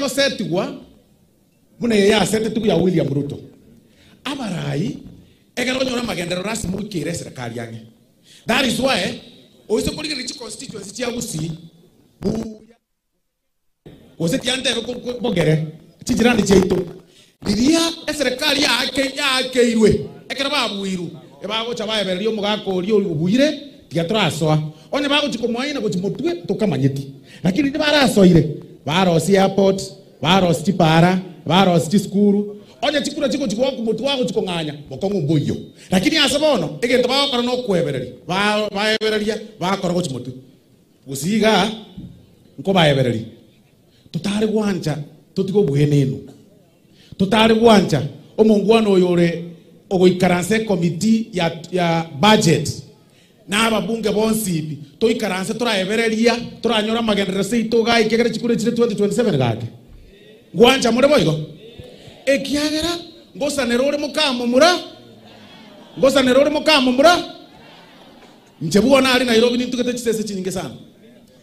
Egosetigwa buna eye yasetetigwe ya William Ruto. Abarai ekero onyore amagenderero lasima oikere eserekari ang'e. That is why oise korigereria chiconstituency chia Gusii buya gose tiantebe bogere chijirani chiaito riria eserekari yaakeirwe ekero babuirwe ebagocha baebereria omogaka oria obuire tiga torasoa. Onye bagochia komoaina gochia motwe tokamanyeti. Lakini riria barasoire barosie airport, barosie chipara, barosie chisukuru, onye chikura chigochia goakwa motwe bagochia kong'anya bokong'u mboiyo. Lakini ase bono egento bagokora nokwebereria, baebereria bakora gochia motwe. Gose iga nkobaebereria, totare gwancha totige obwenenu, totare gwancha omongwana oyo ore ogoikaransa ekomiti ya budget na ababunge bonsi pi, toikaranse toraebereria toranyore amagenderero seito igaa ekiagera chikura chire 2027 gake. Ngwancha more boigo? Ekiagera ngosanera ore mokamomura, ngosanera ore mokamomura. Inche bono aria Nairobi nintugete chisese chinyinge sana.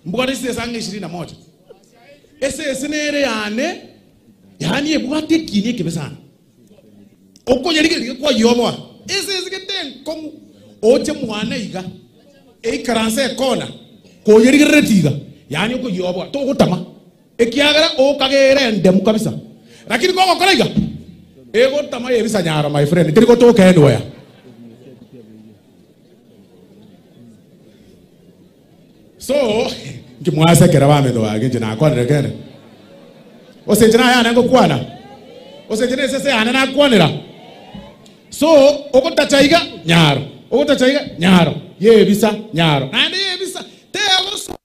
Mbwate chisese ang'e ishirini na moja. Esese nere yane, yaani ebwate ekieni ekebe sana. Okoyerigereria kwayoboa. Esese gete enkong'u oche mwane iga, eikaranse ekona, koyerigerereti iga, yaani okoyoboa, togotama. Ekiagera okagera endemu kabisa. Lakini kogokora iga, egotama yebisa nyaro my friend, teri gotoka anywhere. So, inki mwasekera baminto gaki inche nakwanire kende? Gose inche nayane ngokwana? Gose inche nesese yane nakwanera? So, ogotacha iga, nyaro, ogotacha iga, nyaro, yebisa, nyaro, naende yebisa, tegosoa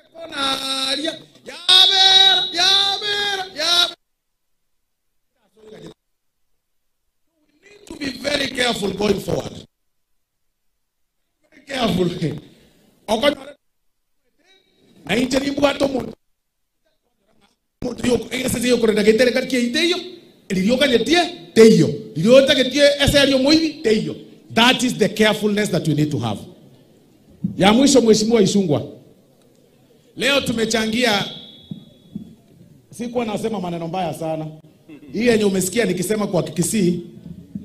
ekona aria, yabera, yabera, yabera. So we need to be very careful going forward. Very careful. Okonyora na inche nimbwate omonto omonto yoko egesese yokorenda getere kari kiayi teiyo riria oganyetie teiyo riria otagetie eseri omoibi teiyo. That is the carefulness that we need to have. Ya mwisho Mheshimiwa Ichung'wah, leo tumechangia, sikuwa nasema maneno mbaya sana. Hii yenye umesikia nikisema kwa Kikisii,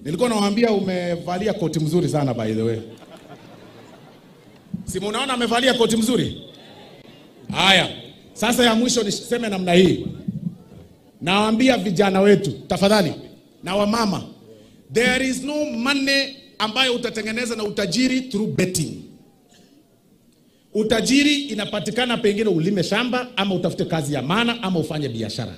nilikuwa nawaambia umevalia koti mzuri sana by the way. Si munaona amevalia koti mzuri? Haya, sasa ya mwisho niseme namna hii. Nawaambia vijana wetu tafadhali na wamama, there is no money ambayo utatengeneza na utajiri through betting. Utajiri inapatikana pengine ulime shamba ama utafute kazi ya maana ama ufanye biashara.